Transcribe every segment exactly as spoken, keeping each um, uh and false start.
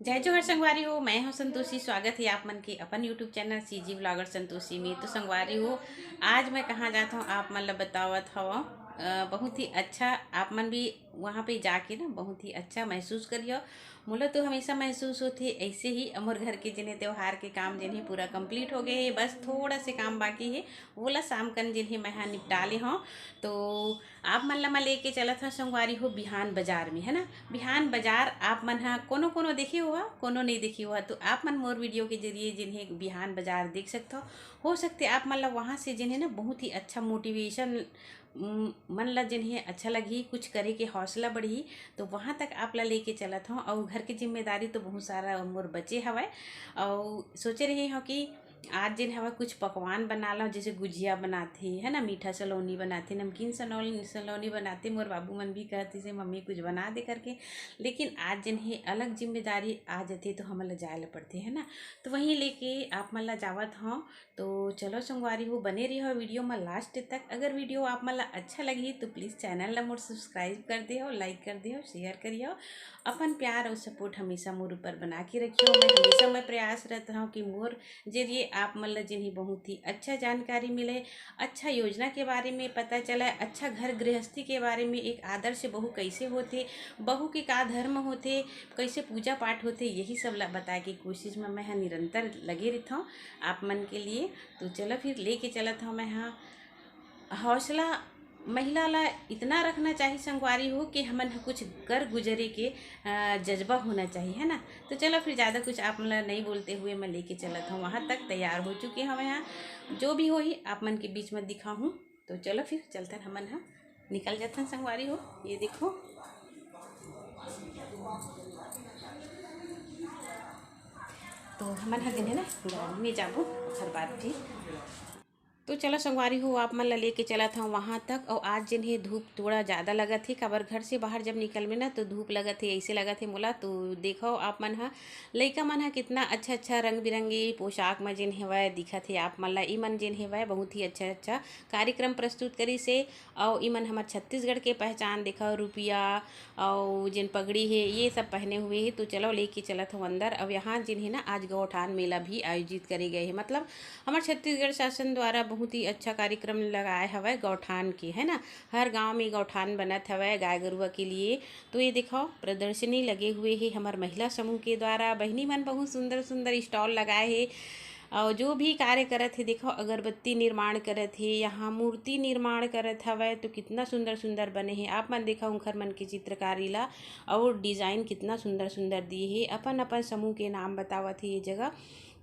जय जोहार संगवारी हो, मैं हूँ संतोषी। स्वागत है आप मन के अपन YouTube channel CG vlogger Santoshi में। तो संगवारी हो, आज मैं कहाँ जात हूँ, आप मन ला बतावत हवं। अ, बहुत ही अच्छा, आप मन भी वहाँ पे जाके ना बहुत ही अच्छा महसूस करियो। मोला तो हमेशा महसूस होथे ऐसे ही, अमर घर के जिन्हें त्योहार के काम जिन्हें पूरा कंप्लीट हो गए हे, बस थोड़ा से काम बाकी है, वोला शाम कन जिन्हें मैं हा निपटा ले हूँ। तो आप मन ला मैं लेके चलत हूँ संगवारी हो बिहान बाजार में, है ना। बिहान बाजार आप मन हा कोनो कोनो देखे हुआ, कोनो नहीं देखे हुआ, तो आप मन मोर वीडियो के जरिए जिन्हें बिहान बाजार देख सकते हो। हो सकते आप मन ला वहाँ से जिन्हें ना बहुत ही अच्छा मोटिवेशन, उम, मन ला जिन्हें अच्छा लगही, कुछ करे के हौसला बढ़ही, तो वहाँ तक आप ला लेके चलत हूँ। और घर की जिम्मेदारी तो बहुत सारा मोर बचे हवय, और सोचे रहे हो कि आज जिन हवय कुछ पकवान बना लो, जैसे गुजिया बनाथे, है ना, मीठा सलोनी बनाथे, नमकीन सलोनी, सलोनी बनाथे। मोर बाबू मन भी कहथे से मम्मी कुछ बना दे करके, लेकिन आज जिन हे अलग जिम्मेदारी आ जाथे तो हमन ला जाए ला पड़थे, है ना। तो वहीं लेके आप मन ला जावत हूँ। तो चलो संगवारी हो, बने रहियो वीडियो में लास्ट तक। अगर वीडियो आप मन ला अच्छा लगही तो प्लीज चैनल ला मोर सब्सक्राइब कर दे हो, लाइक कर दे हो, शेयर करियो। अपन प्यार और सपोर्ट हमेशा मोर ऊपर बना के रखियो। मैं हमेशा मैं प्रयास रहता हूँ कि मोर जरिए आप मन ला जिन्हें बहुत ही अच्छा जानकारी मिले, अच्छा योजना के बारे में पता चले, अच्छा घर गृहस्थी के बारे में, एक आदर्श बहू कैसे होथे, बहू के का धर्म होथे, कैसे पूजा पाठ होथे, यही सब ला बताए के कोशिश में मैं हा निरंतर लगे रहता हूँ आप मन के लिए। तो चलो फिर लेके चलत हूँ मैं हा हौसला महिला ला इतना रखना चाहिए संगवारी हो कि हमन ह कुछ कर गुजरे के, अ, जज्बा होना चाहिए, है ना। तो चलो फिर ज़्यादा कुछ आप मन ला नहीं बोलते हुए मैं लेके चलत हूँ वहाँ तक। तैयार हो चुके हवं यहाँ, जो भी होही आप मन के बीच में दिखाहूँ। तो चलो फिर चलथन हमन ह निकल जाथन संगवारी हो। ये देखो, तो हमन ह दिन है ना गाड़ी में जाबो, ओकर बाद फिर तो चलो संगवारी हो, आप मन ला लेके चलत हूँ वहाँ तक। और आज जिन हे धूप थोड़ा ज़्यादा लगत हे, काबर घर से बाहर जब निकलबे ना तो धूप लगत हे, ऐसे लगत हे मोला। तो देखो आप मन हा, लइका मन हा कितना अच्छा अच्छा रंग बिरंगी पोशाक में जिन हेवय दिखत हे आप मन ला। ई मन जिन हेवय बहुत ही अच्छा अच्छा कार्यक्रम प्रस्तुत करिस हे। और ई मन हमर छत्तीसगढ़ के पहचान, देखो रुपया अउ जेन पगड़ी हे, ये सब पहने हुए हे। तो चलो लेके चलत हूँ अंदर। अब यहाँ जिन हे ना, आज गौठान मेला भी आयोजित करे गए हे। मतलब हमर छत्तीसगढ़ शासन द्वारा बहुत ही अच्छा कार्यक्रम लगाए हवय गौठान के, है ना। हर गांव में गौठान बनत हवय गाय गरुआ के लिए। तो ये देखो, प्रदर्शनी लगे हुए हे हमर महिला समूह के द्वारा। बहिनी मन बहुत सुंदर सुंदर स्टॉल लगाए हे। और जो भी कार्य करत हे, देखो, अगरबत्ती निर्माण करत हे, यहाँ मूर्ति निर्माण करत हवय, तो कितना सुंदर सुंदर बने हे। आप मन देखो, उनखर मन के चित्रकारी ला और डिजाइन कितना सुंदर सुंदर दिए हे। अपन अपन समूह के नाम बतावत हे ये जगह।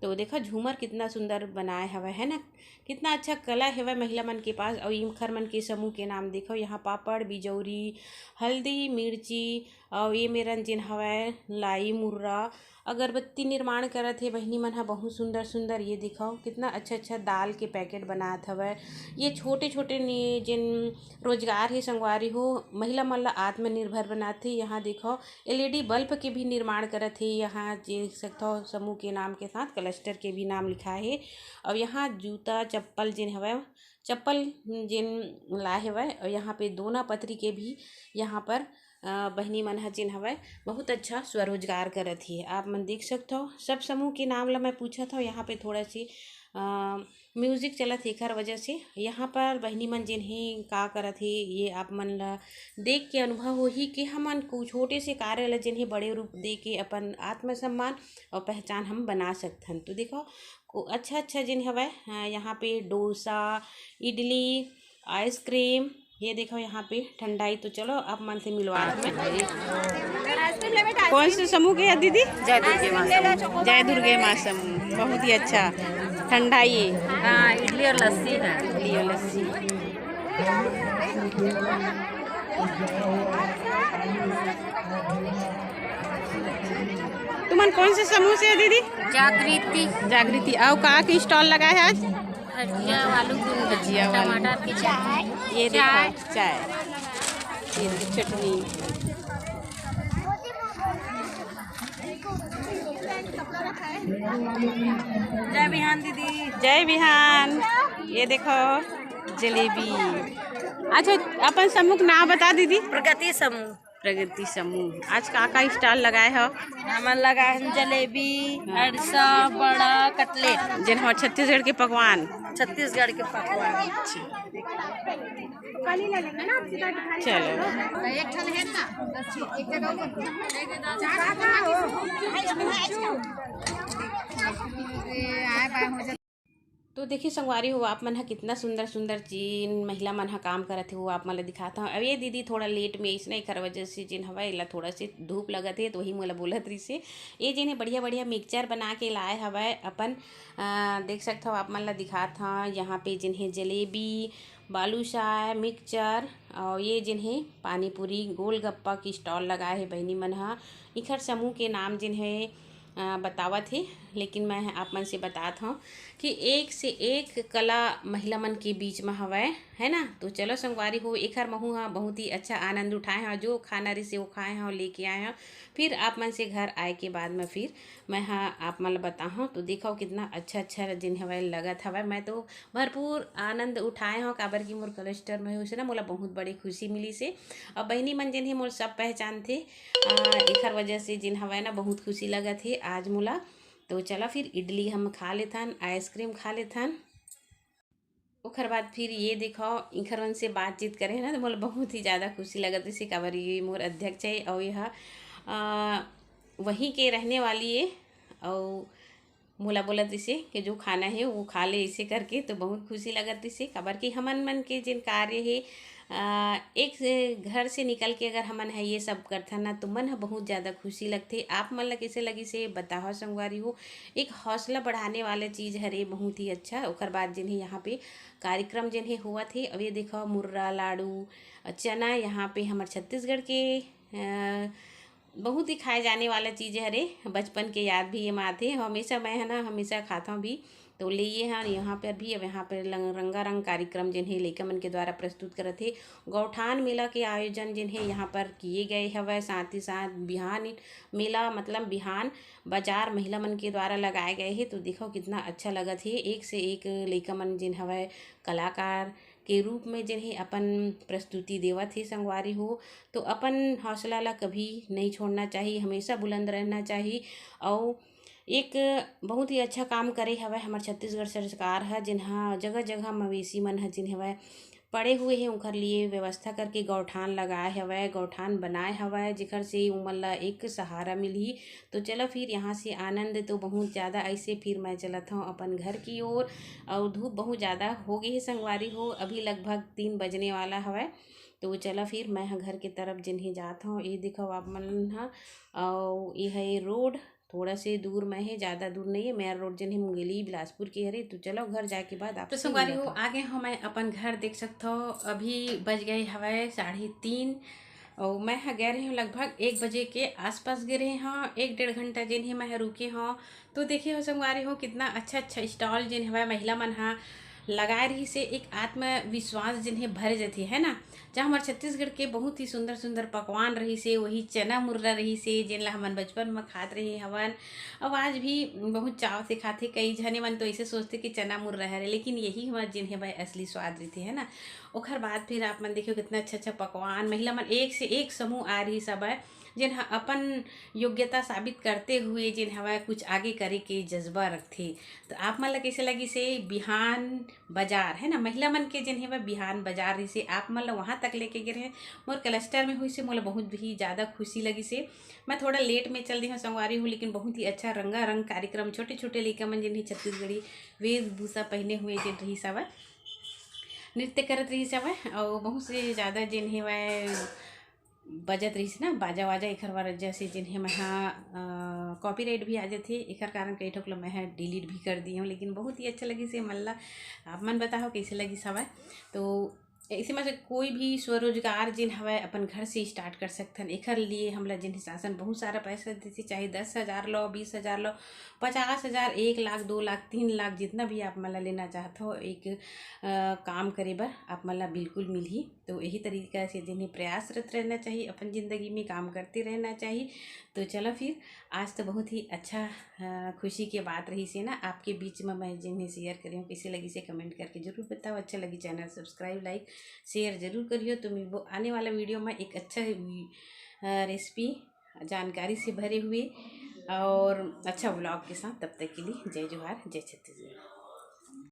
तो देखो, झूमर कितना सुंदर बनाए हवय, है ना, कितना अच्छा कला हेवय महिला मन के पास। और इनखर मन के समूह के नाम देखो, यहाँ पापड़, बिजौरी, हल्दी, मिर्ची, और ये मेरन जेन हवय लाई मुर्रा, अगरबत्ती निर्माण करत हे बहिनी मन ह बहुत सुंदर सुंदर। ये दिखाओ, कितना अच्छा अच्छा दाल के पैकेट बनात हवय। ये छोटे छोटे ने जेन रोजगार हे संगवारी हो, महिला मन ला आत्मनिर्भर बनात हे। यहाँ दिखाओ, एलईडी बल्ब के भी निर्माण करत हे। यहाँ देख सकथो, समूह के नाम के साथ क्लस्टर के भी नाम लिखा हे। और यहाँ जूता चप्पल जेन हवय, चप्पल जेन लाए हवय, और यहाँ पे दोना पत्री के भी यहाँ पर अ, बहिनी मन ह जेन हवय, बहुत अच्छा स्वरोजगार करत हे। आप मन देख सकथव, सब समूह के नाम ल मैं पूछत हव। यहाँ पे थोड़ा सी, अ, म्यूजिक चलत हे, एकर वजह से यहाँ पर बहिनी मन जेन हे का करत हे, ये आप मन ल देख के अनुभव होही कि हमन को छोटे से कार्य ल जेन हे बड़े रूप दे के अपन आत्मसम्मान और पहचान हम बना सकथन। तो देखो, को अच्छा अच्छा जेन हवय, अ, यहाँ पे डोसा, इडली, आइसक्रीम, ये देखो यहाँ पे ठंडाई। तो चलो आप मन से मिलवा दो मैं। कौन से समूह के है दीदी? जय दुर्गे माँ समूह। जय दुर्गे माँ समूह, बहुत ही अच्छा ठंडाई। हाँ, इडली और लस्सी है। इडली और लस्सी। तुमन कौन से समूह से है दीदी? जागृति। जागृति। और का के स्टॉल लगा है आज? भजिया, आलू गुंडा, भजिया, आलू। टमाटर की चाय। ये देखो, चाय। ये देखो, चटनी। जय बिहान दीदी। जय बिहान। ये देखो, जलेबी। अच्छा, अपन समूह के नाम बता दीदी। प्रगति समूह। प्रगति समूह। आज का का स्टॉल लगाए हो? हमन लगाए हन जलेबी, अरसा, बड़ा, कटलेट। जेन हमर छत्तीसगढ़ के पकवान। छत्तीसगढ़ के पकवान। चलो। एक ठन है ना। तो देखिए संगवारी हो, आप मन ह कितना सुंदर सुंदर चीज महिला मन ह काम करत हे, वो आप मन ल दिखात हव। अब ये दीदी थोड़ा लेट में अइसने, एखर वजह से जेन हवय, एला थोड़ा से धूप लगत हे, तो वही मोला बोलत रहिस हे। ये जेन हे बढ़िया बढ़िया मिक्सचर बना के लाए हवय अपन, अ, देख सकत हव, आप मन ल दिखात हव। यहाँ पे जेन हे जलेबी, बालूशाह, मिक्सचर, और ये जेन हे पानीपुरी, गोलगप्पा की स्टॉल लगाए हे बहिनी मन ह। इखर समूह के नाम जेन हे, अ, बतावत हे, लेकिन मैं आप मन से बतात हव कि एक से एक कला महिला मन के बीच म हवय, है ना। तो चलो संगवारी हो, एखर महू ह बहुत ही अच्छा आनंद उठाए हव। जो खाना रिहिसे वो खाए हव, लेके आए हव। फिर आप मन से घर आए के बाद में फिर मैं ह आप मन ल बताहूँ। तो देखो कितना अच्छा अच्छा जिन हवय लगत हवय। मैं तो भरपूर आनंद उठाए हव, काबर कि मोर कलेस्टर में होइसे ना, मोला बहुत बड़ी खुशी मिलिस हे। और बहिनी मन जिन हे मोर सब पहचानथे, अ, एखर वजह से जिन हवय ना बहुत खुशी लगत हे आज मोला। तो चला फिर इडली हम खा लेथन, आइसक्रीम खा लेथन। ओखर बाद फिर ये देखो, इखर मन से बातचीत करे हे ना, तो मोला बहुत ही ज़्यादा खुशी लगत रहिसे, काबर ये मोर अध्यक्ष हे और ये ह, अ, वहीं के रहने वाली हे और मोला बोलत रहिसे कि जो खाना हे वो खा ले, ऐसे करके तो बहुत खुशी लगत रहिसे, काबर कि हमन मन के जेन कार्य हे, अ, एक से घर से निकल के अगर हमन ह ये सब करथन ना, तो मन ह बहुत ज़्यादा खुशी लगथे। आप मन ल कइसे लगिसे बताहव संगवारी हो, एक हौसला बढ़ाने वाला चीज़ हरे, बहुत ही अच्छा। ओकर बाद जेन हे यहाँ पे कार्यक्रम जेन हे होवत हे, अब ये देखो मुर्रा, लाडू, चना, यहाँ पे हमर छत्तीसगढ़ के, अ, बहुत ही खाए जाने वाला चीज़ हरे। बचपन के याद भी एमा आथे। हमेशा मैं ह ना, हमेशा खाथव भी, तो ले ये ह यहाँ पर भी। अब यहाँ पर लंग-, रंगारंग कार्यक्रम जेन हे लइका मन के द्वारा प्रस्तुत करत हे। गौठान मेला के आयोजन जेन हे यहाँ पर किए गए हवय। साथ ही साथ बिहान मेला, मतलब बिहान बाजार महिला मन के द्वारा लगाए गए हे। तो देखो कितना अच्छा लगत हे, एक से एक लइका मन जेन हवय कलाकार के रूप में जेन हे अपन प्रस्तुति देवत हे संगवारी हो। तो अपन हौसला ला कभी नहीं छोड़ना चाहिए, हमेशा बुलंद रहना चाहिए। और एक बहुत ही अच्छा काम करे हवय हमर छत्तीसगढ़ सरकार ह, जेन ह जगह जगह मवेशी मन ह जेन हवय पड़े हुए हे, उंखर लिए व्यवस्था करके गौठान लगाए हवय, गौठान बनाए हवय, जेकर से उमन ला एक सहारा मिलही। तो चलो फिर यहाँ से आनंद तो बहुत ज़्यादा, ऐसे फिर मैं चलत हूँ अपन घर की ओर। और धूप बहुत ज़्यादा हो गई है संगवारी हो, अभी लगभग तीन बजने वाला हवय। तो चला फिर मैं ह घर के तरफ जेन हे जात हूँ। ये देखो आप मन ह, और ये है रोड, थोड़ा से दूर में हे, ज़्यादा दूर नहीं है। मेरा रोड जेन हे मुंगेली बिलासपुर के हरे। तो चलो घर जाए के बाद आप तो संगवारी हो, आगे हूँ मैं अपन घर देख सकत हो। अभी बज गए हवय साढ़े तीन और मैं ह गए रहे हूँ लगभग एक बजे के आसपास गए रहे हूँ। एक डेढ़ घंटा जेन हे मैं ह रुके हूँ। तो देखे हो संगवारी हो, कितना अच्छा अच्छा स्टॉल जेन हवय महिला मन ह लगाए रहिसे। एक आत्मविश्वास जेन हे भर जथे, है ना। जहाँ हमारे छत्तीसगढ़ के बहुत ही सुंदर सुंदर पकवान रहिसे, वही चना मुर्रा रहिसे, जेन ला हमन बचपन में खात रहे हवन। अब आज भी बहुत चाव से खाथे। कई झने मन तो ऐसे सोचथे कि चना मुर्रा हरे, लेकिन यही हमारे जेन हे भाई असली स्वाद रहिथे, है ना। ओखर बाद फिर आप मन देखियो कितना अच्छा अच्छा पकवान, महिला मन एक से एक समूह आ रहिस हवय, जेन ह अपन योग्यता साबित करते हुए जेन हवय कुछ आगे करे के जज्बा रखथे। तो आप मन ला कैसे लगिसे बिहान बाजार, है ना, महिला मन के जेन हवय बिहान बाजार रहिसे, आप मन ला वहाँ तक लेके गे रहे। मोर कलेस्टर में होइसे, मोला बहुत ही ज़्यादा खुशी लगिसे। मैं थोड़ा लेट में चल दी हूँ संगवारी हो, लेकिन बहुत ही अच्छा रंगारंग कार्यक्रम, छोटे छोटे लइका मन जेन हे छत्तीसगढ़ी वेशभूषा पहने हुए जेन रहिस हवय, नृत्य करत रहिस हवय, और बहुत से ज़्यादा जेन हवय बजत रहिस ना बाजा वाजा, एखर वजह से जेन हे मैं ह, अ, कॉपीराइट भी आ जथे, एखर कारण कई ठोक ल मैं ह डिलीट भी कर दी हूँ। लेकिन बहुत ही अच्छा लगिस हे मन ला। आप मन बताओ कैसे लगिस हवय। तो इसे में से कोई भी स्वरोजगार जेन हवय अपन घर से स्टार्ट कर सकथन। एखर लिए हमला जेन हे शासन बहुत सारा पैसा देथे, चाहे दस हज़ार लो, बीस हज़ार लो, पचास हज़ार, एक लाख, दो लाख, तीन लाख, जितना भी आप मन ला लेना चाहत हो, एक, अ, काम करे बर आप मन ला बिल्कुल मिलही। तो यही तरीका से जेन हे प्रयासरत रहना चाहिए, अपन जिंदगी में काम करते रहना चाहिए। तो चलो फिर, आज तो बहुत ही अच्छा, अ, खुशी के बात रहिसे ना, आपके बीच में मैं जेन हे शेयर करे हूँ। कैसे लगिसे कमेंट करके जरूर बताओ। अच्छा लगी चैनल सब्सक्राइब, लाइक, शेयर जरूर करियो। तो मिलबो आने वाला वीडियो में एक अच्छा वी-, रेसिपी जानकारी से भरे हुए और अच्छा व्लॉग के साथ। तब तक के लिए जय जोहार, जय छत्तीसगढ़।